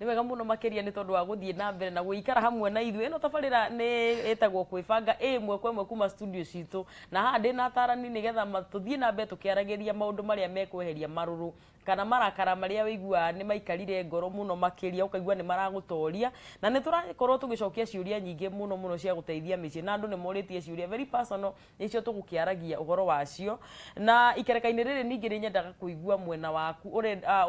Nĩ wega mũno makĩria nĩ tondũ wa gũthiĩ na mbere na gũikara hamwe na ithuĩ. Ĩno tabarĩra nĩ ĩtagwo Kwĩbanga, ĩmwe kwa ĩmwe kuma studio citũ, na haha ndĩna atarani nĩgetha tũthiĩ na mbere tũkĩaragĩria maũndũ marĩa mekweheria marũrũ kana marakara marĩa wĩiguaga nĩ maikarire ngoro mũno makĩria, ũkaigua nĩ maragũtoria. Na nĩ tũrakorwo tũgĩcokia ciũria nyingĩ mũno mũno cia gũteithia mĩciĩ, na andũ nĩ morĩtie ciũria very personal, nĩcio tũgũkĩaragia ũhoro wacio. Na ikereka-inĩ rĩrĩ ningĩ nĩ nyendaga kũigua mwena waku,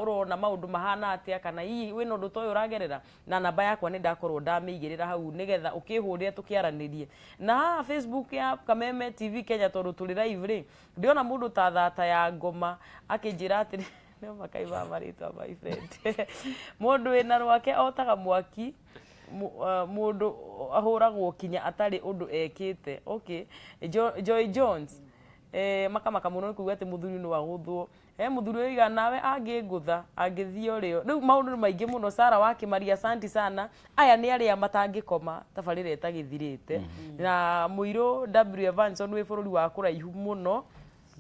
ũrona maũndũ mahana atĩa, kana hihi wĩna ũndũ ta ũyũ ũragerera. Na namba yakwa nĩ ndakorwo ndamĩigĩrĩra hau nĩgetha ũkĩhũrĩre tũkĩaranĩrie. Na haha Facebook ya Kameme TV Kenya, tondũ tũrĩ live rĩ, ndĩrona mũndũ ta thata ya ngoma akĩnjĩra atĩrĩ, no makaimaga marĩtwa, my friend, mũndũ wĩna rwake otaga mwaki, mũndũ ahũragwo kinya atarĩ ũndũ ekĩte. Okay, Joy Jones, makamaka mũno nĩ kuuga atĩ mũthuri no agũthwo. Mũthuri oiga nawe angĩngũtha angĩthiĩ ũrĩo. Rĩu maũndũ nĩ maingĩ mũno. Sara wa Kĩmaria, asanti sana. Aya nĩ arĩa matangĩkoma tabarĩra ĩtagĩthirĩte. Na mũirũ W Evanson wĩ bũrũri wa kũraihu mũno,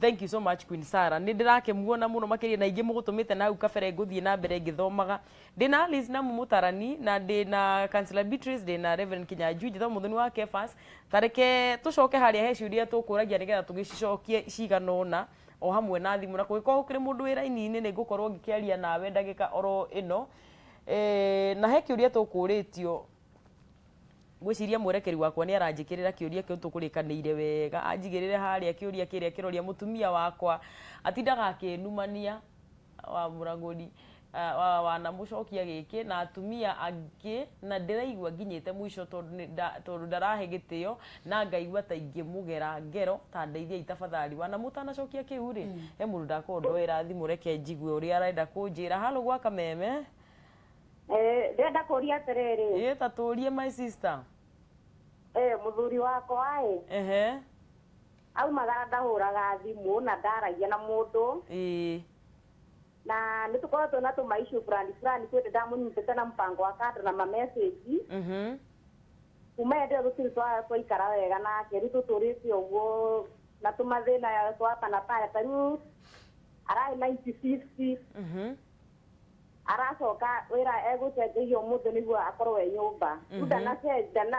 thank you so much. Queen Sarah, nĩ ndĩrakĩmuona mũno makĩria, na ingĩ mũgũtũmĩte na hau kabere ngũthiĩ na mbere ngĩthomaga. Ndĩna Alice na Mũtarani, na ndĩna Councillor Beatrice, ndĩna Reverend Kinyanjui, njĩtagwo Mũthoni wa Kefas. Tareke tũcoke harĩa he ciũria tũkũragia nĩgetha tũgĩcicokie cigana ũna o hamwe na thimũ, na kũngĩkorwo gũkĩrĩ mũndũ wĩ raini-inĩ nĩ ngũkorwo ngĩkĩaria nawe ndagĩka oro ĩno. Na he kĩũria tũkũrĩtio, ngwĩciria mwerekeri wakwa nĩ aranjĩkĩrĩra kĩũria kĩu tũkũrĩkanĩire wega, anjigĩrĩre harĩa kĩũria kĩrĩa kĩroria mũtumia wakwa atindaga akĩnumania wa mũragũri wa wanamũcokia gĩkĩ na atumia angĩ, na ndĩraigua nginyĩte mũico tondũ ndarahe gĩtĩo na ngaigua ta ingĩmũgera ngero. Ta ndeithiai tafadhali. Wanamũtanacokia kĩu rĩ, he mũndũ ndakorwo ndoera thimũ, reke njigue ũrĩa arenda kũnjĩra. Halo gwa Kameme. Ndĩrenda kũria atĩrĩrĩ. Ĩ, ta tũrie, my sister. Mũthuri wakwa ĩ, aumagara ndahũraga thimũ na ndaragia na mũndũ, na nĩ tũkoretwo na tũmaissue fulani fulani kwĩ ndamũnyitĩte na mpango wa kando na mamessage. Kuma hĩndĩ ĩyo tũtirĩ twaikara wega nake, rĩu tũtũrĩte ũguo na tũmathĩna twa hapa na pale. Ta rĩu ararĩ 90-50. Aracoka wĩra egũcenjerio ũmũthĩ nĩguo akorwo e nyũmba. Rĩu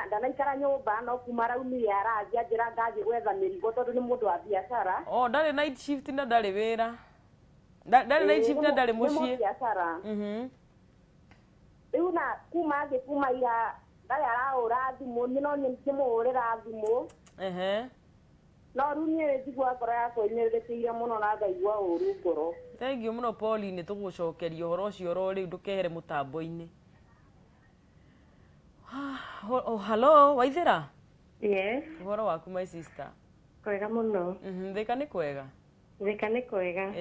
ndanaikara nyũmba, no kuma araumire arathiĩ anjĩra ngathiĩ gwetha mĩrigo tondũ nĩ mũndũ wa biacara. Oh, ndarĩ night shift na ndarĩ wĩra. Ndarĩ night shift na ndarĩ Nĩ mũciĩ. Biacara. Rĩu na kuma athiĩ, kuma ira ndarĩ arahũra thimũ, niĩ no niĩ ngĩmũhũrĩra thimũ. No rĩu niĩ njigua ngoro yakwa ĩnyĩrĩkĩire mũno na ngaigua ũru ngoro. Thank you mũno, Pauline, tũgũcokeria ũhoro ũcio oro rĩu, ndũkehere mũtambo-inĩ. Oh, hello Waithĩra. Yes. Ũhoro waku, my sister? Kwega mũno. Thĩka nĩ kwega? Thĩka nĩ kwega.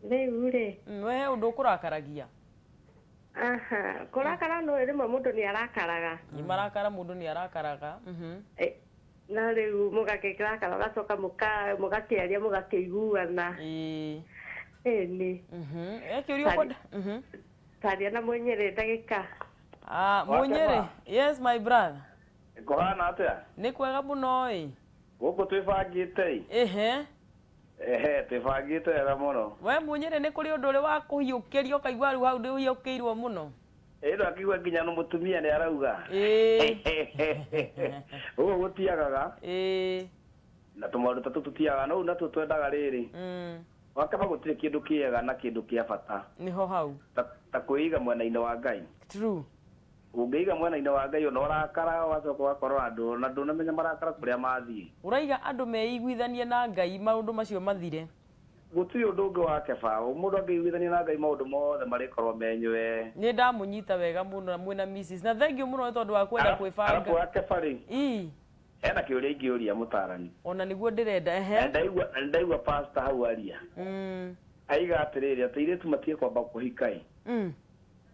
Rĩu rĩ, We ũndũ ũkũrakaragia? Aha, kũrakara no rĩmwe mũndũ nĩ arakaraga. Nĩ marakara, mũndũ nĩ arakaraga. No rĩu mũgakĩrakara, ũgacoka mũgakĩaria, mũgakĩiguana. Ĩni. E kĩũria ũkwenda? Taria na mwenyere ndagĩka. Ah, Mũnyĩrĩ. Yes, my brother. Kũhana atĩa? Nĩ kwega mũno ĩ. Gũkũ twĩbangĩte ĩ. Ehe, twĩbangĩte wega mũno. We Mũnyĩrĩ, nĩ kũrĩ ũndũ ũrĩ wa kũhiũkĩria ũkaigua rĩu hau ndĩ ũhiũkĩirwo mũno? Ĩ, ndakĩigua nginya no mũtumia nĩ arauga. Ũguo gũtiagaga. Na tũmaũndũ ta tũtũ tũtiagaga, no rĩu natuo twendaga rĩrĩ. Wakaba gũtirĩ kĩndũ kĩega na kĩndũ kĩa bata Nĩho hau. ta kwĩiga mwena-inĩ wa Ngai. True. Ũngĩiga mwena-inĩ wa Ngai, ona ũrakara ũgacoka ũgakorwo andũ na ndũnamenya marakara kũrĩa mathiĩ. Ũraiga andũ meiguithanie na Ngai, maũndũ macio mathire. Gũtirĩ ũndũ ũngĩ wa keba. Mũndũ angĩiguithania na Ngai, maũndũ mothe marĩkorwo menywe. Nĩ ndamũnyita wega mũno na mwĩna Mrs. Na thank you mũno nĩ tondũ wa kwenda Arabu kwĩbanga. Wa keba rĩ, hena kĩũria ingĩũria mũtarani. Ona nĩguo ndĩrenda. Na ndaigua pastor hau aria, aiga atĩrĩrĩ, atĩ airĩtu matige kwamba kũhika ĩ,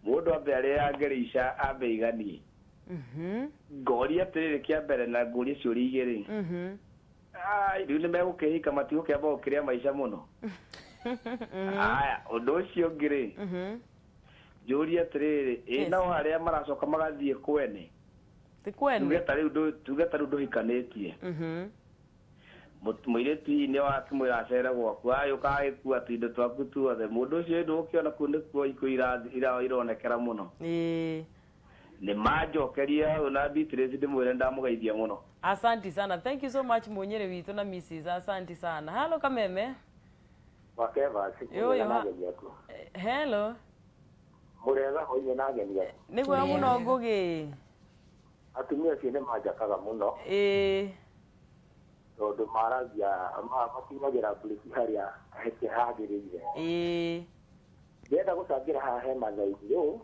mũndũ ambe arĩange rĩica, ambe iganie. Ngoria atĩrĩrĩ, kĩa mbere na ngũrie ciũria igĩrĩ. Ai, rĩu nĩ megũkĩhika matigũkĩamba gũkĩrĩa maica mũno? Aya, ũndũ ũcio ũngĩ rĩ, njũrie atĩrĩrĩ, ĩ, nao arĩa maracoka magathiĩ kwene, Ti kwene. tuge ta rĩu ndũhikanĩtie, Mũirĩtu hihi nĩ wakĩmwĩra acere gwaku agĩũka agĩkua tũindo twaku tuothe mũndũ ũcio ĩndũ ũkĩona kũu nĩkuo ikũ ironekera mũno. Nĩ manjokerie hau na Beatrice ndĩmwĩre ndamũgeithia mũno. Asante sana. Thank you so much Munyere witũ na Mrs. Asante sana. Hello Kameme. Wakeva Hello. Murega hoine na ageni aku. Nĩ kwega mũno Ngũgĩ. Atumia acio nĩ manjakaga mũno. Tondũ maragia makinyagĩra mburĩki harĩa hagĩrĩire. Ndĩrenda gũcangĩra haha he mathaithio.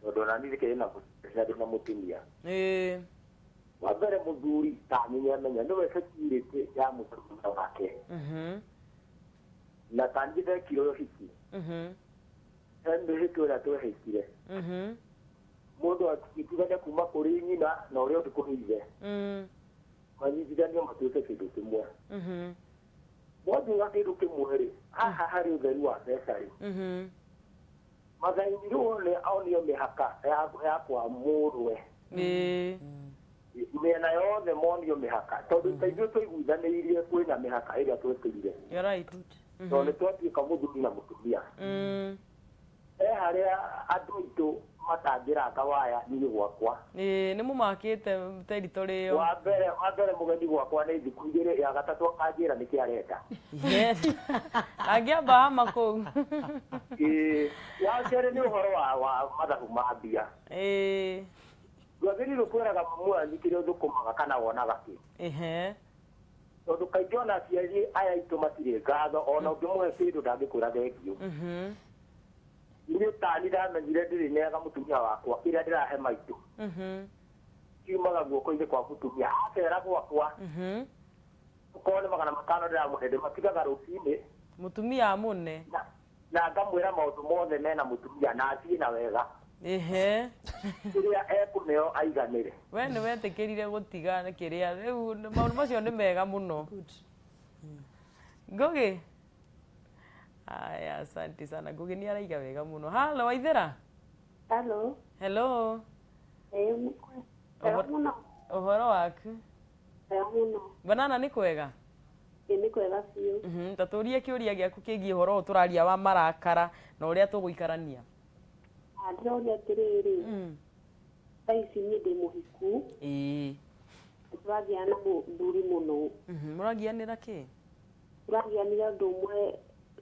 Tondũ ona niĩ ndĩkĩrĩ na ndĩ na mũtumia. Wa mbere mũthuri ta amenye nĩwe security ya mũtumia wake. Na ta niĩ ndekire ũhiki. He mĩhĩtwa ĩrĩa twehĩtire. Mũndũ akĩtigane kuma kũrĩ nyina na ũrĩa ũngĩ kũrĩ ithe. Manyitithanio matuĩke kĩndũ kĩmwe. Mwanjuga kĩndũ kĩmwe rĩ, haha harĩ ũtheru wa mbeca rĩ. Mathaithirwo nĩ onio mĩhaka ya kwa mũrũwe. Mĩena yothe monio mĩhaka tondũ ta ithuĩ twaiguithanĩirie kwĩna mĩhaka ĩrĩa twekĩrire. You're right. Tondũ nĩ twatuĩka mũthuri na mũtumia. He harĩa andũ aitũ matangĩranga waya niĩ gwakwa. Nĩ mũmakĩte territory ĩyo. Wa mbere mũgeni gwakwa nĩ thikũ igĩrĩ ya gatatũ akanjĩra nĩkĩ arenda. Yes. Angĩamba hama kũu. Wa kerĩ nĩ ũhoro wa mathabu ma mbia. Ndwagĩrĩirwo kwĩraga mamu wanyu kĩrĩa ũthũkũmaga kana wonaga kĩ. Tondũ kaingĩ ona aciari aya aitũ matirĩ ngatho ona ũngĩmũhe kĩndũ ndangĩkwĩra thengiũ. Niĩ tani ndamenyire ndĩrĩ nega mũtumia wakwa kĩrĩa ndĩrahe maitũ. Kiumaga guoko-inĩ kwa mũtumia acera gwakwa. Okorwo nĩ 500 ndĩramũhe ndĩmatigaga rũcinĩ. Mũtumia amũne. Na ngamwĩra maũndũ mothe mena mũtumia na athiĩ na wega. Kĩrĩa ekũneo aiganĩre. We nĩ wetĩkĩrire gũtiga kĩrĩa rĩu maũndũ macio nĩ mega mũno. Ngũgĩ. Aya, asante sana. Ngũgĩ nĩ araiga wega mũno. Hello Waithera. Hello. Hello. Ũhoro waku? Mũno. Banana nĩ kwega? Nĩ kwega biũ. Ta tũrie kĩũria gĩaku kĩgiĩ ũhoro ũyũ tũraria wa marakara na ũrĩa tũgũikarania. Ndĩroria atĩrĩrĩ. Thaa ici niĩ ndĩ mũhiku. Tũragiana na mũthuri mũno. Mũragianĩra kĩ? Tũragianĩra ũndũ ũmwe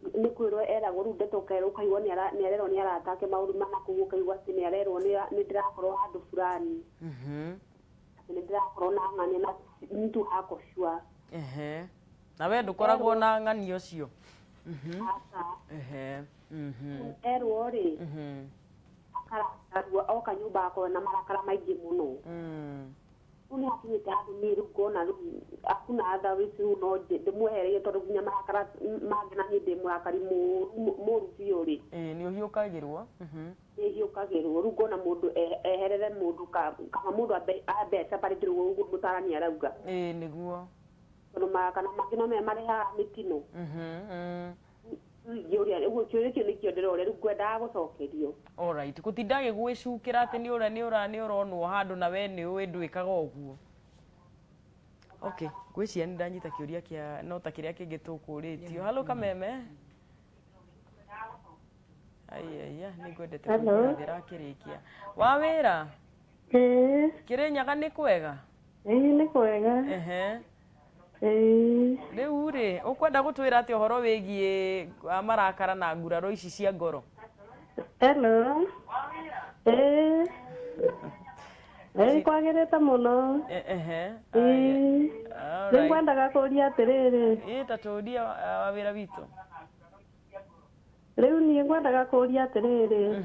nĩ kwĩrwo eragwo rĩu ndeto ũkerwo ũkaigua nĩ arerwo nĩ arata ake maũndũ mana kũu ũkaigua atĩ nĩ arerwo nĩ ndĩrakorwo handũ fulani. Atĩ nĩ ndĩrakorwo na ng'ania na mtu hako sure. Na we ndũkoragwo na ng'ania ũcio? Aca. Erwo rĩ akarakarua oka nyũmba akorwo na marakara maingĩ mũno. Rĩu nĩ hakinyĩte handũ niĩ rĩu ngona rĩu hakuna other ways rĩu no ndĩmwehereire tondũ nginya marakara mangĩ na niĩ ndĩ mũrakari mũru biũ rĩ. Nĩ ũhiũkagĩrwo. Nĩ hiũkagĩrwo rĩu ngona mũndũ eherere mũndũ kana mũndũ ambe acabarĩte rĩu ũguo mũtarani arauga. Nĩguo. Tondũ marakara mangĩ no marehaga mĩtino. Ngĩũria ũguo kĩũria kĩu nĩkĩo ndĩroria rĩu ngwendaga gũcokerio. Alright, gũtinda agĩgwĩcukĩra atĩ nĩ ũra nĩ ũra nĩ ũronwo handũ na we nĩ ũĩ ndwĩkaga ũguo. Okay, ngwĩciria nĩ ndanyita kĩũria kĩa no ta kĩrĩa kĩngĩ tũkũrĩtio. Hello Kameme. Aiya, nĩ ngwendete kũigua ndĩrakĩrĩkia. Wa wĩra? Kĩrĩnyaga nĩ kwega? Nĩ kwega. Rĩu rĩ ũkwenda gũtwĩra atĩ ũhoro wĩgiĩ marakara na nguraro ici cia ngoro? Hello. Kwagĩrĩte mũno. Rĩu ngwendaga kũũria atĩrĩrĩ. Ta tũũrie wa wĩra witũ. Rĩu niĩ ngwendaga kũũria atĩrĩrĩ.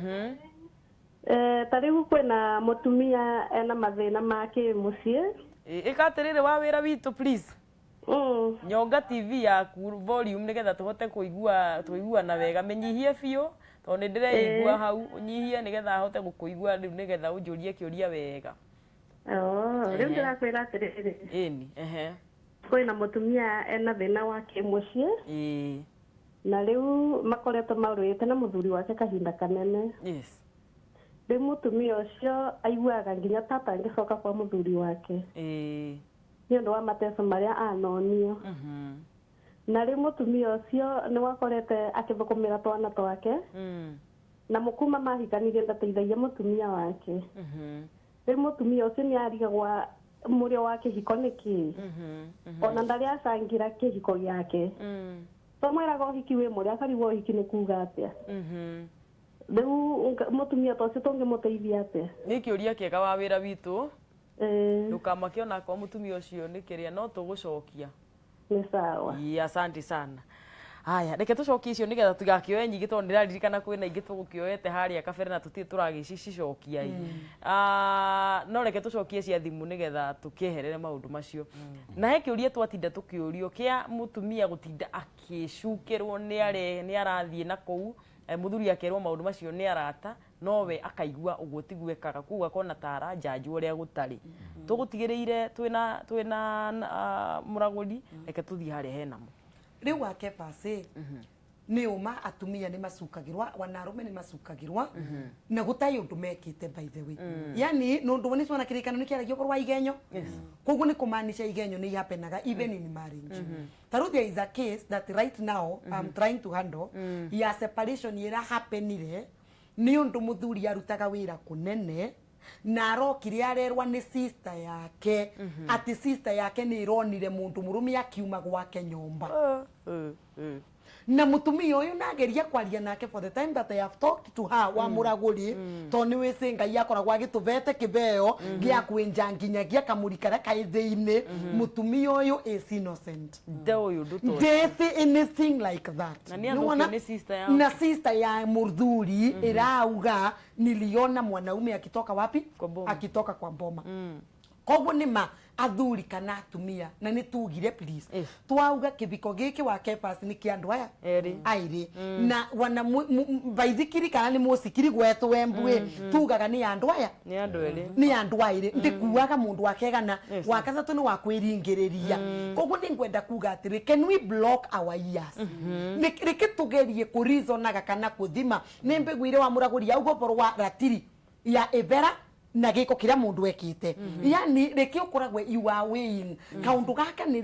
Ta rĩu kwĩna mũtumia ena mathĩna ma kĩmũciĩ. Ĩka atĩrĩrĩ wa wĩra witũ please. Nyonga TV yaku volume nĩgetha tũhote kũiguana wega. Mĩnyihie biũ tondũ nĩ ndĩreigua hau, ũnyihie nĩgetha hote gũkũigua rĩu nĩgetha ũnjũrie kĩũria wega. Rĩu ndĩrakwĩra atĩrĩrĩ. Ĩni. Kwĩna mũtumia ena thĩna wa kĩmũciĩ. Na rĩu makoretwo marũĩte na mũthuri wake kahinda kanene. Yes. Rĩu mũtumia ũcio aiguaga nginya tata angĩcoka kwa mũthuri wake. Nĩ ũndũ wa mateso marĩa anonio. Na rĩu mũtumia ũcio nĩ wakorete akĩthũkũmĩra twana twake. Na mũkuma mahikanirie ndateithagia mũtumia wake. Rĩu mũtumia ũcio nĩ arigagwa mũrĩo wa kĩhiko nĩ kĩĩ. Ona ndarĩ acangĩra kĩhiko gĩake. Twamwĩraga ũhiki wĩ mũrĩa akarigwo ũhiki nĩ kuga atĩa. Rĩu mũtumia ta ũcio tũngĩmũteithia atĩa? Nĩ kĩũria kĩega wa wĩra witũ. Ndũkamake ona akorwo mũtumia ũcio nĩ kĩrĩa no tũgũcokia. Nĩ sawa. Asante sana. Haya, reke tũcokie icio nĩgetha tũtigakĩoe nyingĩ tondũ ndĩraririkana kwĩna ingĩ tũgũkĩoete harĩa kabere na tũtirĩ tũragĩcicokia. No reke tũcokie cia thimũ nĩgetha tũkĩeherere maũndũ macio. Na he kĩũria twatinda tũkĩũrio kĩa mũtumia gũtinda akĩcukĩrwo nĩ arathiĩ na kũu, mũthuri akerwo maũndũ macio nĩ arata, nowe akaigua ũguo tiguo ekaga, koguo akona ta aranjanjwo ũrĩa gũtarĩ. Tũgũtigĩrĩire twĩna mũragũri, reke tũthiĩ harĩa henamo. Rĩu wake pase nĩ ũma atumia nĩ macukagĩrwa wana arũme nĩ macukagĩrwa na gũtarĩ ũndũ mekĩte by the way. Yani nũndũ nĩ tuona kĩrĩkanĩro nĩ kĩaragia ũhoro wa igenyo. Koguo nĩ kũmaanisha igenyo nĩ ihapenaga even in marriage. Ta rĩu there is a case that right now I'm trying to handle ya separation ĩrĩa happenire nĩ ũndũ mũthuri arutaga wĩra kũnene na arokire arerwa nĩ sister yake atĩ sister yake nĩ ĩronire mũndũ mũrũme akiuma gwake nyũmba. Na mũtumia ũyũ nageria kwaria nake for the time that I have talked to her wa mũragũri tondũ nĩ wĩcĩ Ngai akoragwo agĩtũbete kĩbeo gĩa kwĩnja nginyagia kamũri karĩa kaĩ thĩinĩ. Mũtumia ũyũ is innocent. Ndĩcĩ anything like that. Na sister ya mũthuri ĩrauga niliona mwanaume akitoka wapi? Akitoka kwa boma. Koguo nĩ ma athuri kana atumia na nĩ tugire please twauga kĩbiko gĩkĩ wa Kephas nĩ kĩa andũ aya aĩrĩ na wana baithikiri kana nĩ mũcikiri gwetwo embwe tugaga nĩ andũ aya nĩ andũ aĩrĩ ndĩkuaga mũndũ wa kegana wa gatatũ nĩ wa kwĩringĩrĩria. Koguo nĩ ngwenda kuga atĩrĩ, can we block our ears? Reke tũgerie kũrizonaga kana kũthima. Nĩ mbĩguire wa mũragũri auga ũhoro wa ratiri ya ĩbera na gĩko kĩrĩa mũndũ ekĩte. Yani reke ũkoragwe you are weighing kaũndũ gaka nĩ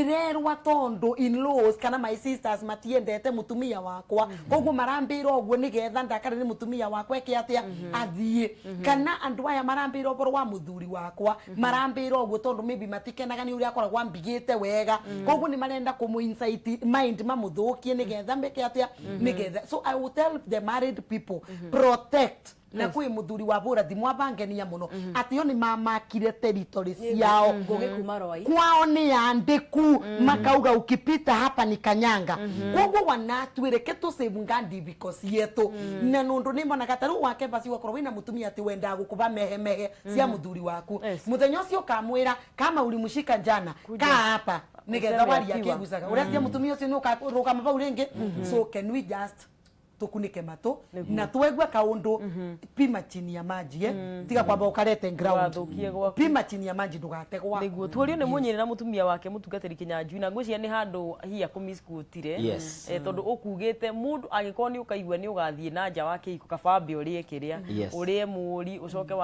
rerwa tondũ in-laws kana my sisters matiendete mũtumia wakwa koguo marambĩra ũguo nĩgetha ndakare nĩ mũtumia wakwa eke atĩa athiĩ, kana andũ aya marambĩra ũhoro wa mũthuri wakwa marambĩra ũguo tondũ maybe matikenaga nĩ ũrĩa akoragwo ambigĩte wega koguo nĩ marenda kũmũ incite mind mamũthũkie nĩgetha meke atĩa nĩgetha. So I will tell the married people, protect. Na kwĩ mũthuri wa bũra thimũ abangenia mũno atĩ o nĩ mamakire territory ciao kwao nĩ andĩku makauga ukipita hapa ni kanyanga. Koguo wanatwĩreke tũ save ngandi biko cietũ na nũndũ nĩ monaga ta rĩu wake basi wakorwo wĩna mũtumia atĩ wendaga gũkũba mehemehe cia mũthuri waku mũthenya ũcio ũkamwĩra kama ulimshika jana kaa hapa nĩgetha waria akĩgucaga ũrĩa cia mũtumia ũcio nĩ ũkarũgama bau rĩngĩ. So can we just tukunike matũ na twegua kaundu pima chini ya maji tiga kwamba ukarete ground pima chini ya maji ndugate gwaku. Niguo tuorio ni munyiri na mutumia wake mutungatiri Kinyanjui na ngwiciria ni handu hiya kumisquotire tondu ukugite mundu angikorwo ni ukaigua ni ugathie na nja wa kĩhiko kabambe urie kiria urie muri ucoke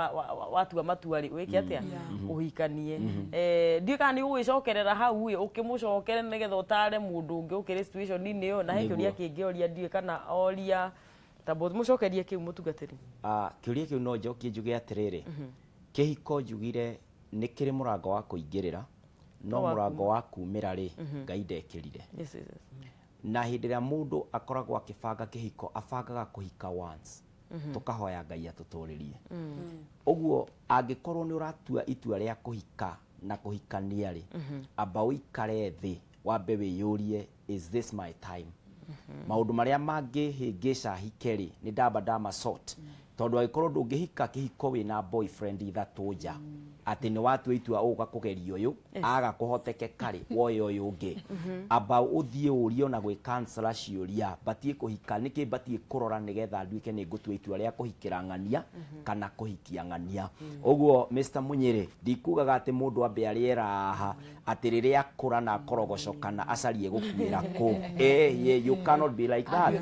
watua matua ri wike atia uhikanie ndiũ kana ni ugwicokerera hau ukimucokere nigetha utare mundu ungi ukiri situation ini iyo na he kiuria kingi oria ndiũ kana oria tabo mucokerie kiu mutungatiri. Kiuria kiu no njokie njuge atiriri, kĩhiko njugire nĩ kĩrĩ mũrango wa kũingĩrĩra no mũrango wa kumĩra rĩ Ngai ndekĩrire. Na hĩndĩ ĩrĩa mũndũ akoragwo akĩbanga kĩhiko abangaga kũhika once tũkahoya Ngai atũtũrĩrie. Ũguo angĩkorwo nĩ ũratua itua rĩa kũhika na kũhikania rĩ, amba ũikare thĩ wambe wĩyũrie, is this my time? Maũndũ marĩa mangĩhĩngĩca hike rĩ nĩ ndamba ndama sort tondũ angĩkorwo ndũngĩhika kĩhiko wĩna boyfriend ithatũ nja atĩ nĩ watua itua ũgũka kũgeria ũyũ aga kũhotekeka rĩ woe ũyũ ũngĩ, amba ũthiĩ ũrie ona gwĩ counselor ciũria batiĩ kũhika nĩkĩ batiĩ kũrora nĩgetha nduĩke nĩ ngũtua itua rĩa kũhikĩra ng'ania kana kũhikia ng'ania. Ũguo Mr. Munyiri ndikugaga atĩ mũndũ ambe arĩe raha atĩ rĩrĩa akũra na akorogoco kana acarie gũkuĩra kũ. You cannot be like that.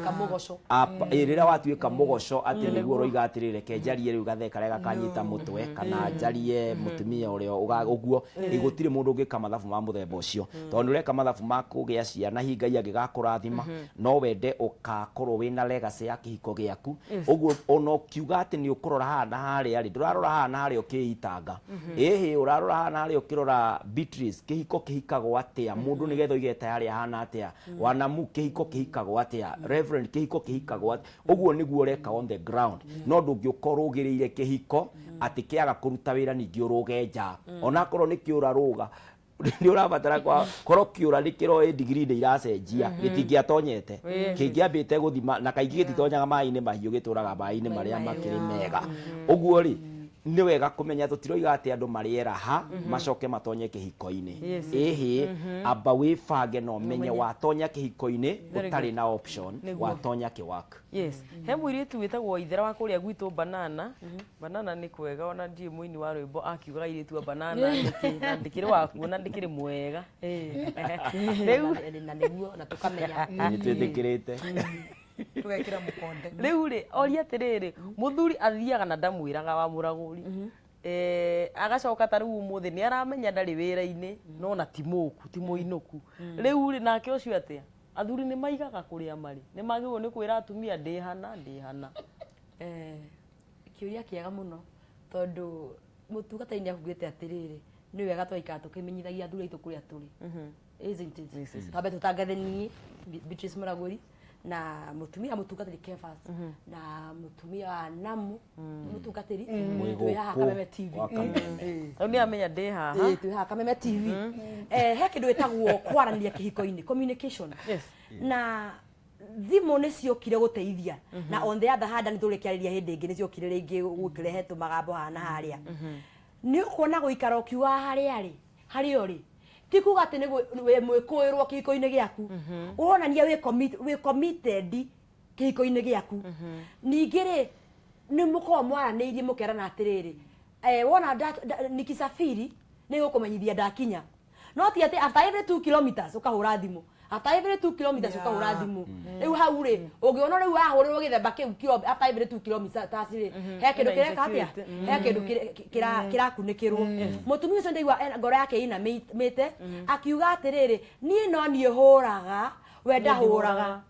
Rĩrĩa watuĩka mũgoco atĩ nĩguo ũroiga kuga atiriri reke njarie riu gathee karia gakanyita mutwe kana njarie mutumia uria uguo gutire mundu ungika mathabu ma muthemba ucio tondu ureka mathabu ma kugia ciana hingai angigakurathima no wende ukakorwo wina legacy ya kihiko giaku uguo ona ukiuga ati ni ukurora haha na haria ri ndurarora haha na haria ukiitanga ihi urarora haha na haria ukirora Beatrice kihiko kihikagwo atia mundu nigetha oige tayari ahana atia wanamu kihiko kihikagwo atia Reverend kihiko kihikagwo atia uguo niguo ureka on the ground no ndungiukorwo ugiriire kihiko ati kiaga kuruta wira ningi uruge nja onakorwo ni kiuraruga ni urabatara kwa korwo kiura ni kiroi degree ni iracenjia gitingiatonyete kingiambite guthima na kaingi gititonyaga mai-ini mahiu gituraga mai-ini maria makiri mega uguo ri ni wega kumenya tutiroiga ati andu marieraha macoke matonye kihiko-ini ihi amba wibange no menye watonya kihiko-ini utari na option watonya kiwak. Yes, he muiritu witagwo Ithera wa kuria gwitu banana banana ni kwega ona ndi muini wa rwimbo akiuga iritu banana niki na ndikiri wakuo na ndikiri mwega riu na niguo na tukamenya ni twitikirite tugekira mukonde riu ri oria atiriri muthuri athiaga na ndamwiraga wa muraguri agacoka ta riu umuthi ni aramenya ndari wira-ini no na ti muku ti muinuku riu ri nake ucio atia athuri ni maigaga kuria mari ni magirwo ni kwira atumia ndihana ndihana. Kiuria kiega muno tondu mutungata-ini akugite atiriri ni wega twaikara tukimenyithagia athuri aitu kuria turi isn't it twambe tutangathe nie Beatrice Muraguri na mutumia mutungatiri Kefas na mutumia wa Namu mutungatiri twi haha Kameme TV riu ni amenya ndi haha twi haha Kameme TV he kindu gitagwo kwarania kihiko-ini communication. Yes. Na thimu ni ciokire guteithia na on the other hand ni turikiariria hindi ingi ni ciokire ringi gukirehe tumagambo haha na haria ni ukuona guikara ukiuga haria ri haria uri ti kuga ati ni mwikuirwo kihiko-ini giaku uronania wi committed kihiko-ini giaku ningi ri ni mukorwo mwaraniirie mukerana atiriri wona nikisafiri ni gukumenyithia ndakinya no ti ati after every 2 kilometers ukahura thimu after every 2 kilometers ukahura thimu riu hau ri ungiona riu wahurirwo githemba kiu after every 2 kilometers ri he kindu kireka atia he kindu kirakunikirwo mutumia ucio ndaigua ngoro yake inamite akiuga atiriri nie no nie huraga we ndahuraga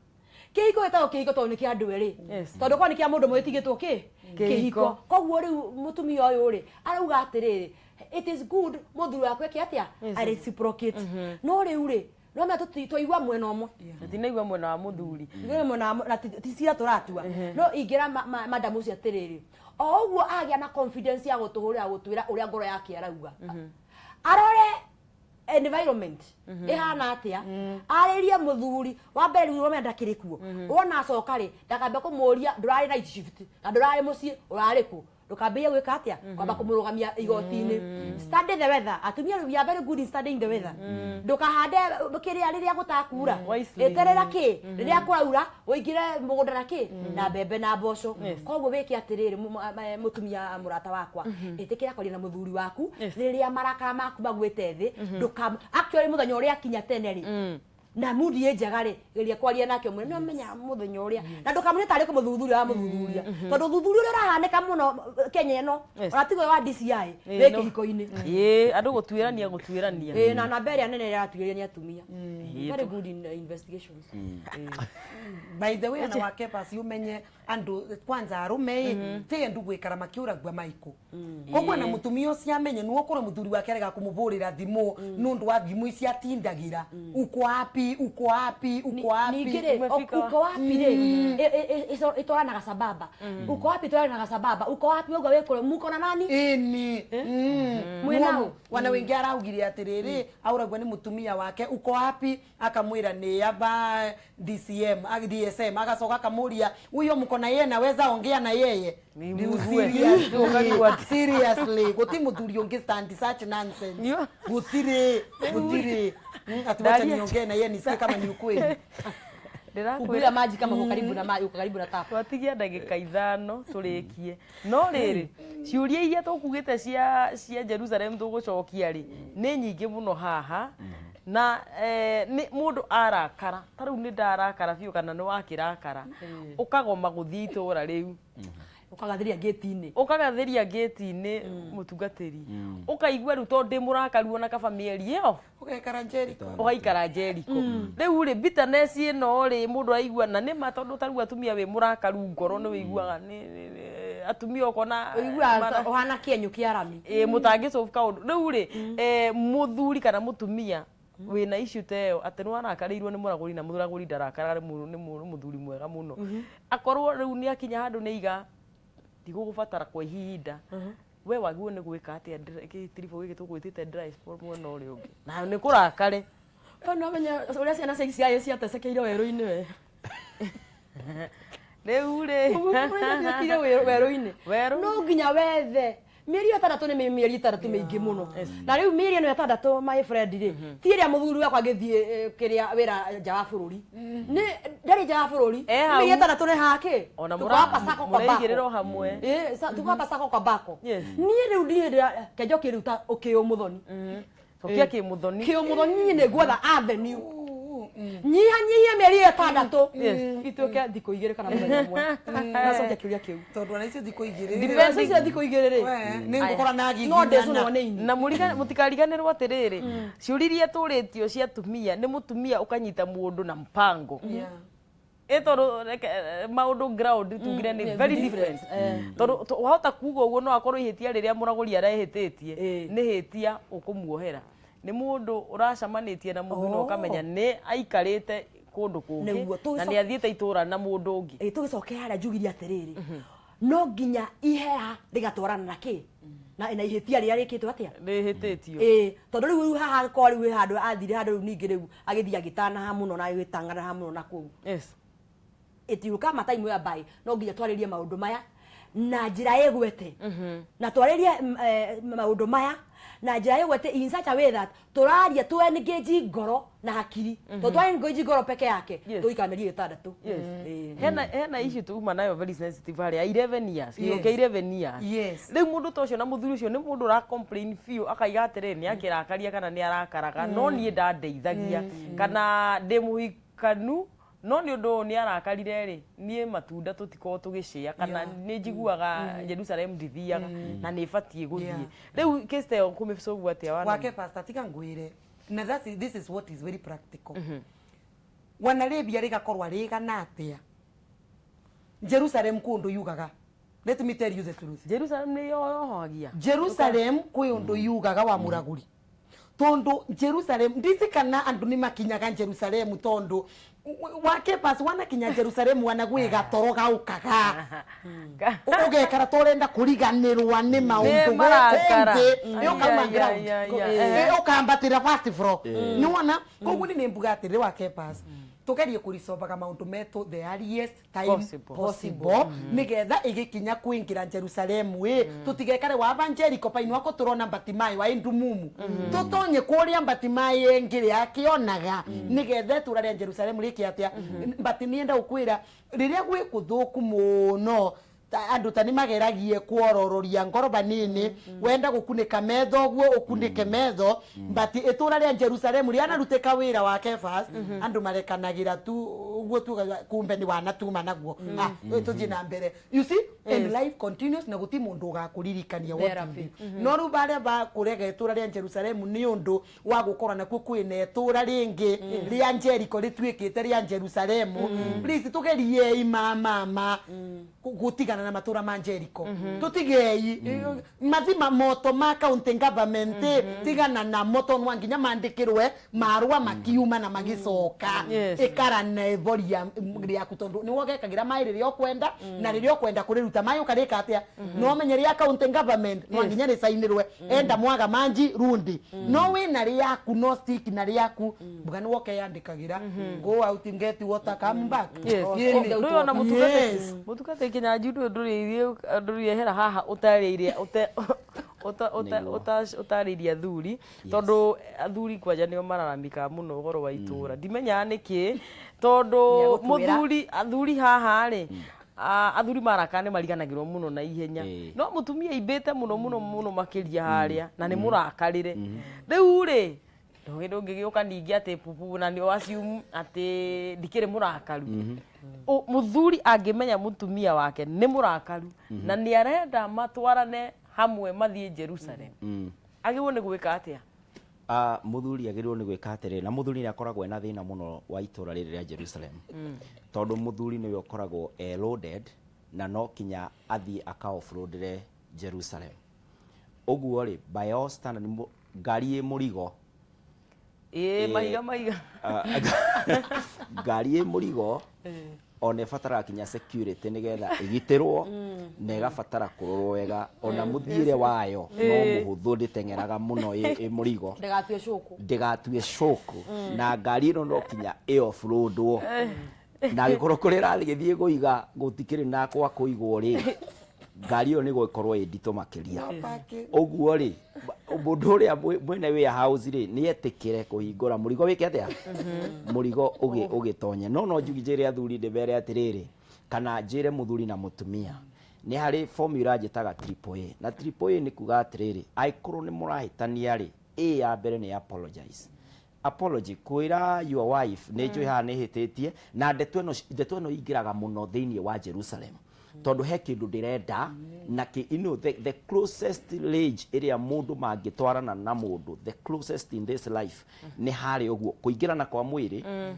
kihiko gitagwo kihiko tondu ni kia andu eri tondu korwo ni kia mundu mwitigitwo ki kihiko koguo riu mutumia uyu ri arauga atiriri it is good muthuri waku eke atia a reciprocate no riu ri no ma twaigua mwena umwe tinaigua mwena wa muthuri mwena na ti cira turatua no ingira madam ucio atiriri o uguo agia na confidence ya gutuhurira gutwira uria ngoro yake arauga arore environment ihana atia aririe muthuri wa mbere riu romenda ndakiri kuo wona acoka ri ndakambe kumuria ndurari night shift na ndurari mucii urari ku ndukambia gwika atia kwamba kumurugamia igoti-ini study the weather atumia we are very good in studying the weather ndukahande kiria riria gutakura eterera ki riria kuraura uingire mugunda na ki na mbembe na mboco koguo wike atiriri mutumia murata wakwa itikira kwaria na muthuri waku riria marakara maku magwite thi nduka actually muthenya uria akinya tene ri na mudi njega ri geria kwaria nake mwene no menya muthenya uria na ndukamune tari kumuthuthuria wa muthuthuria tondu thuthuria uria urahaneka muno Kenya ino uratigo wa DCI wi kihiko-ini ii andu gutwirania ii na namba ĩrĩa nene ĩratuĩria ni atumia very good in investigations. By the way ana wake pasi umenye andu kwanza arume ti andu gwikara makiuragua maiko koguo na mutumia ucio amenye nuo korwo muthuri wake arega kumuburira thimu nundu wa thimu ici atindagira uko wapi uko wapi uko wapi ningire uko wapi ri itwaranaga sababa uko wapi itwaranaga sababa uko wapi ugo wikure muko na nani ini mwenao wana wingi araugire atiriri auragua ni mutumia wake uko wapi akamwira ni aba DCM DSM agacoka akamuria huyo mko na yeye naweza ongea na yeye ni seriously guti muthuri ungi stand such nonsense gutiri gutiri atiwacha niongee na yeye nisikie kama ni ukweli ndirakwira maji kama uko karibu na maji uko karibu na tap twatigia ndagika 5 turikie no riri ciuria iria tukugite cia Jerusalem tugucokia ri ni nyingi muno haha na ni mundu arakara ta riu ni ndarakara biu kana ni wakirakara ukagoma guthii itura riu Ũkagathĩria ngĩti-inĩ. Ũkagathĩria ngĩti-inĩ mũtungatĩri. Ũkaigua rĩu tondũ ndĩ mũrakaru ona kaba mĩeri ĩyo. Ũgaikara Jericho. Ũgaikara Jericho. Rĩu rĩ bitterness ĩno rĩ mũndũ araigua na nĩma tondũ ta rĩu atumia wĩ mũrakaru ngoro nĩ wĩiguaga nĩ atumia ũkona Ũiguaga ũhana kĩenyũ kĩa rami. Ĩ mũtangĩsolve kaũndũ. Rĩu rĩ mũthuri kana mũtumia wĩna issue ta ĩyo atĩ nĩ warakarĩirwo nĩ mũragũri na mũragũri ndarakaraga nĩ mũthuri mwega mũno. Akorwo rĩu nĩ akinya handũ nĩ iga ndigũgũbatara kwa ihinda. We wagĩrĩirwo nĩ gwĩka atĩa gĩtiribũ gĩkĩ tũgwĩtĩte dry spell mwena ũrĩa ũngĩ na nĩ kũrakare. We no menya ũrĩa ciana cia Isiraeli ciatecekeire werũ-inĩ we. Rĩu rĩ Ciatecekeire werũ-inĩ. No nginya wethe mĩeri ĩtandatũ nĩ mĩeri ĩtandatũ mĩingĩ mũno. Na rĩu mĩeri ĩno ĩtandatũ my friend rĩ ti ĩrĩa mũthuri wakwa agĩthiĩ kĩrĩa wĩra nja wa bũrũri. Nĩ ndarĩ nja wa bũrũri. Mĩeri ĩtandatũ nĩ hake. Ona mũraigĩrĩrwo hamwe. Tukapa sako kwa bako. Niĩ rĩu ndirĩ kenjoki rĩu ta ũkĩũmũthoni. Cokia kĩmũthoni. Kĩũmũthoni niĩ nĩ nguetha avenue. Nyiha nyihia mĩeri ĩtandatũ ituĩke thikũ igĩrĩ kana mũthenya ũmwe. Nacokia kĩũria kĩu. Tondũ ona icio thikũ igĩrĩ. Depends icio thikũ igĩrĩ rĩ. Nĩ ngũkora na giginyana. No ndĩcũnwo nĩ ini. Na mũtikariganĩrwo atĩrĩrĩ, ciũria iria tũrĩtio cia atumia nĩ mũtumia ũkanyita mũndũ na mpango. Ĩtondũ maũndũ ground tugire nĩ very different. Tondũ wahota kuga ũguo no akorwo ihĩtia rĩrĩa mũragũri arehĩtĩtie nĩ hĩtia ũkũmuohera. Nĩ mũndũ ũracemanĩtie na mũthuri na ũkamenya nĩ aikarĩte kũndũ kũngĩ na nĩ athiĩte itũra na mũndũ ũngĩ. Tũgĩcoke harĩa njugire atĩrĩrĩ, no nginya ihera rĩgatwarana na kĩ na ihĩtia rĩrĩa rĩkĩtwo atĩa rĩhĩtĩtio. Tondũ rĩu haha korwo rĩu handũ athire handũ rĩu ningĩ rĩu agĩthiĩ agĩtanaha mũno na agĩtanganaha mũno na kũu. It will come a time whereby no nginya twarĩrie maũndũ maya na njĩra ĩgwete. Na twarĩrie maũndũ maya na njĩra ĩgwete in such a way that tũraria tu engage ngoro na hakiri. Tondũ twa engage ngoro peke yake tũikara mĩeri ĩtandatũ. Hena issue tuma nayo very sensitive harĩa 11 years. Okay, 11 years. Rĩu mũndũ ta ũcio na mũthuri ũcio nĩ mũndũ ũra complain biũ akaiga atĩrĩ nĩ akĩrakaria kana nĩ arakaraga no niĩ ndandeithagia kana ndĩ mũhikanu no nĩ ũndũ nĩ arakarire rĩ niĩ matunda tũtikorwo tũgĩcĩa kana nĩ njiguaga Jerusalem ndithiaga na nĩ batiĩ gũthiĩ. Rĩu case ta ĩyo kũmĩsolve atĩa wana? Wake pastor tiga ngwĩre na this is what is very practical. Wanarĩbia rĩgakorwo rĩgana atĩa Jerusalem kwĩ ũndũ yugaga. Let me tell you the truth. Jerusalem nĩ yohohagia. Jerusalem kwĩ ũndũ yugaga wa mũragũri. Tondu Jerusalem ndici kana andu ni makinyaga Jerusalem tondu wake pas wanakinya Jerusalem wanagwi gatoro gaukaga ugekara torenda kuriganirwa ni maundu gũkũ ukauma ground ukambatira first floor ni wona koguo ni mbuga atiri wake pas tugerie kuricobaga maundu metu the earliest time possible nigetha igikinya kuingira Jerusalem wi tutigekare wa Jericho painu wako turona Mbatimayo wa ndumumu tutonye kuria Mbatimayo ngire akionaga nigetha turaria Jerusalem riki atia mbati nienda ukwira riria gwi kuthuku muno andu ta nimageragie kuorororia ngoro banini wenda gukunika metho guo ukunike metho but itura ria Jerusalem rianarutika wira wake first andu marekanagira tu uguo tu kumbe ni wanatuma naguo ah tuthie na mbere you see and life continues na guti mundu ugakuririkania what no ru baria ba kurega itura ria Jerusalem ni undu wa gukora nakuo kwina itura ringi ria Jericho rituikite ria Jerusalem please tugeriei mama gutigana na matura ma Jericho tutigei mathima moto ma county government tigana na moto nwa nginya mandikirwe marua makiuma na magicoka ikara na iboria riaku tondu ni wogekagira mai riria ukwenda na riria ukwenda kuriruta mai ukarika atia no menye ria county government no nginya ricainirwe enda mwaga manji rundi no wina riaku no stick na riaku mbuga ni woke yandikagira go out and get water come back. Yes. Na mutukate mutukate kinya ndu nduriehera haha utariire utariirie athuri tondu athuri kwanja nio mararamika muno uhoro wa itura ndimenyaga niki tondu muthuri athuri haha ri athuri maraka ni mariganagirwo muno na ihenya no mutumia imbite muno muno muno makiria haria na ni murakarire riu ri Ndũgĩ ndũngĩgĩũka ningĩ atĩ pupu na nĩ assume atĩ ndikĩrĩ mũrakaru. Mũthuri angĩmenya mũtumia wake nĩ mũrakaru na nĩ arenda matwarane hamwe mathiĩ Jerusalem, agĩrĩirwo nĩ gwĩka atĩa? Mũthuri agĩrĩirwo nĩ gwĩka atĩrĩrĩ, na mũthuri nĩ akoragwo ena thĩna mũno wa itũra rĩrĩ rĩa Jerusalem, tondũ mũthuri nĩwe ũkoragwo e loaded na no kinya athiĩ aka offloadere Jerusalem. Ũguo rĩ, by all standard, ngari ĩ mũrigo, ĩĩ, mahiga mahiga. Ngari ĩ mũrigo ona ĩbataraga kinya security nĩgetha ĩgitĩrwo, na ĩgabatara kũrorwo wega, ona mũthiĩre wayo no mũhũthũ, ndĩteng'eraga mũno ĩ mũrigo. Ndĩgatue cũkũ. Ndĩgatue cũkũ, na ngari ĩno no kinya ĩ offroadwo, na angĩkorwo kũrĩa ĩrathiĩ kũiga gũtikĩrĩ na gwa kũigwo rĩ, ngari ĩyo nĩ gũkorwo ĩ nditũ makĩria. Ũguo rĩ, mũndũ ũrĩa mwene warehouse rĩ, nĩ etĩkĩre kũhingũra mũrigo wĩke atĩa, mũrigo ũgĩtonye. No njugi njĩre athuri, ndĩmere atĩrĩrĩ, kana njĩre mũthuri na mũtumia, nĩ harĩ formula njĩtaga triple A, na triple A nĩ kuga atĩrĩrĩ, angĩkorwo nĩ mũrahĩtania rĩ, A ya mbere nĩ apologize, apology, kwĩra your wife nĩ njũĩ haha nĩ hĩtĩtie. Na ndeto ĩno ingĩraga mũno thĩinĩ wa Jerusalem, tondũ he kĩndũ ndĩrenda na kĩ, the closest range ĩrĩa mũndũ mangĩtwarana na mũndũ, the closest in this life, nĩ harĩ ũguo kũingĩrana kwa mwĩrĩ.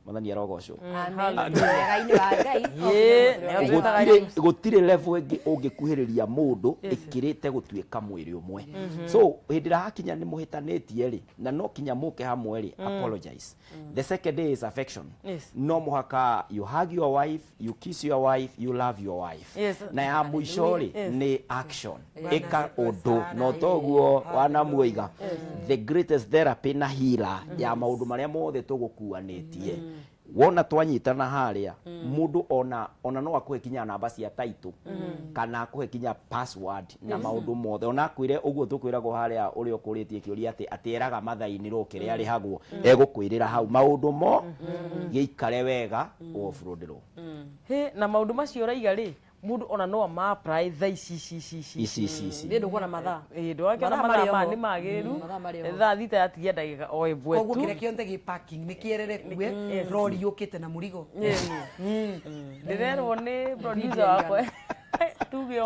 Mwathani arogocwo. Amen. Wega-inĩ wa Ngai. Ĩĩ, nĩo. Gũtirĩ level ĩngĩ ũngĩkuhĩrĩria mũndũ ĩkĩrĩte gũtuĩka mwĩrĩ ũmwe. So hĩndĩ ĩrĩa hakinya nĩ mũhĩtanĩtie rĩ, na no kinya mũke hamwe rĩ, apologize. The second day is affection. No mũhaka you hug your wife, you kiss your wife, you love your wife. Na ya mũico rĩ, nĩ action, ĩka ũndũ. No toguo wanamuiga, the greatest therapy na healer ya maũndũ marĩa mothe tũgũkuanĩtie, wona twanyitana harĩa, mũndũ ona no akũhe kinya namba cia taitũ, kana akũhe kinya password na maũndũ mothe, ona akwĩre ũguo tũkwĩragwo harĩa ũrĩa ũkũrĩtie kĩũria atĩ eraga mathainĩ rwo kĩrĩa arĩhagwo, egũkwĩrĩra hau maũndũ mo gĩikare wega offroadrwo. Hĩ, na maũndũ macio ũraiga rĩ, mũndũ ona no ama apply thaa ici ici ici ici. Ici ici ici. Niĩ ndũkuona mathaa. Ĩĩ, ndũrakĩona. Mathaa mathaa marĩ ma oho. nĩ magĩrĩru. Mathaa marĩ oho. 6:00 yatigia ndagĩka o ĩmwe Koguo tu. kĩrĩa kĩothe gĩ parking nĩ kĩererekue rori yũkĩte na mũrigo. Ndĩrerwo nĩ producer wakwa tuge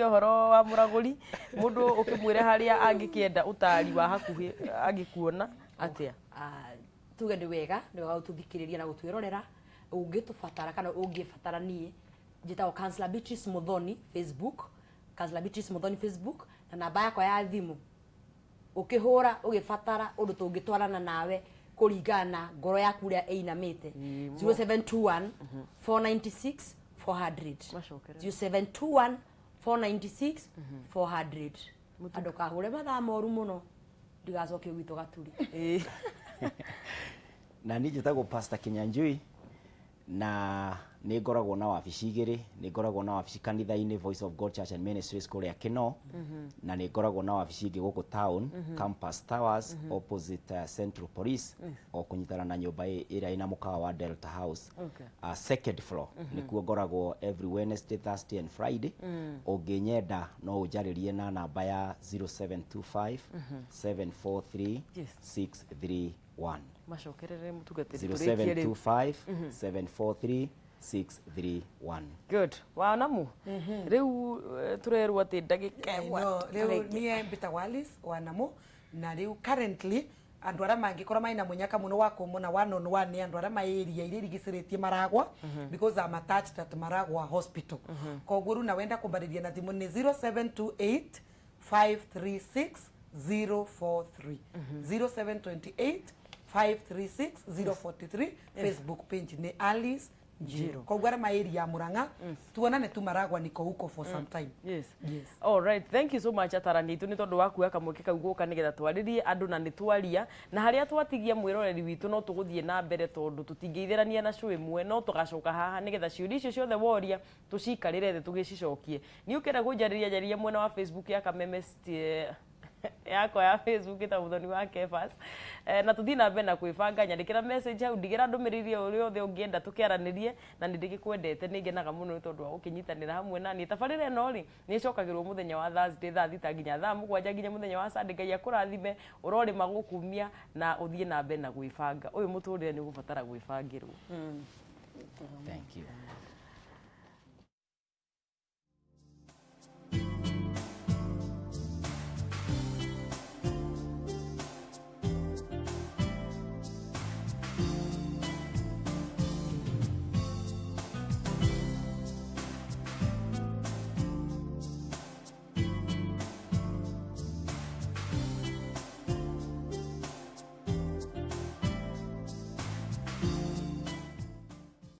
ũhoro wa mũragũri, mũndũ ũkĩmwĩre harĩa angĩkĩenda ũtari wa hakuhĩ angĩkuona atĩa? Ah, tuge nĩ wega gũtũthikĩrĩria na gũtwĩrorera. Ũngĩtũbatara kana ũngĩbatara niĩ, njĩtagwo Counselor Beatrice Muthoni Facebook, Counselor Beatrice Muthoni Facebook, na namba yakwa ya thimũ ũkĩhũra ũgĩbatara ũndũ tũngĩtwarana nawe kũringana na ngoro yaku ũrĩa ĩinamĩte, 0721 496 400. Macokerere. 0721 496 400. Andũ kahũre mathaa moru mũno, ndigacokie gwitũ gaturi. Na niĩ njĩtagwo Pastor Kinyanjui, na nĩ ngoragwo na wabici igĩrĩ. Nĩ ngoragwo na wabici kanitha-inĩ Voice of God Church and Ministries kũrĩa Kĩno, na nĩ ngoragwo na wabici ĩngĩ gũkũ town, Campus Towers, opposite Central Police, o kũnyitana na nyũmba ĩrĩa ĩna mũkawa wa Delta House, second floor, nĩkuo ngoragwo every Wednesday, Thursday and Friday. Ũngĩnyenda no ũnjarĩrie na namba ya 0725 743 631. Macokerere, mũtungatĩri, tũrĩkie rĩu. 0725 743 631. Good, wanamu rĩu, tũrerwo atĩ ndagĩka ĩmwe. No rĩu niĩ mbĩtagwo Alice Wanamo, na rĩu currently andũ arĩa mangĩkorwo maina mũnyaka mũno wa kũmona one on one nĩ andũ arĩa ma area iria irigicĩrĩtie Maragwa, because I'm attached at Maragwa Hospital. Koguo rĩu na wenda kũmbarĩria na thimũ nĩ 0728 536 043, 0728 536 043. Facebook page nĩ Alice Njiro. Koguo arĩa ma area ya Murang'a, tuonane tu Maragwa, niko huko for some time. Yes. All right, thank you so much atarani aitũ nĩ tondũ wa kuoya kamweke kau gũka nĩgetha twarĩrie andũ, na nĩ twaria na harĩa twatigia mwĩroreri witũ no tũgũthiĩ na mbere, tondũ tũtingĩithĩrania na show ĩmwe, no tũgacoka haha nĩgetha ciũria icio ciothe woria tũcikarĩre thĩ tũgĩcicokie. Nĩ ũkĩenda kũnjarĩria, njarĩria mwena wa Facebook ya Kameme. Yakwa ya Facebook ĩtagwo Muthoni wa Kefas. Na tũthiĩ na mbere na kwĩbanga. Nyandĩkĩra message hau, ndigĩra ndũmĩrĩri o ũrĩa othe ũngĩenda tũkĩaranĩrie, na nĩ ndĩgĩkwendete, nĩ ngenaga mũno nĩ tondũ wa gũkĩnyitanĩra hamwe na niĩ. Tabarĩra ĩno rĩ, nĩ ĩcokagĩrwo mũthenya wa Thursday thaa 6 nginya thaa 7 nginya mũthenya wa Sunday. Ngai akũrathime, ũrorĩma gũkumia na ũthiĩ na mbere na gwĩbanga. Ũyũ mũtũrĩre nĩ ũgũbatara gwĩbangĩrwo. Thank you.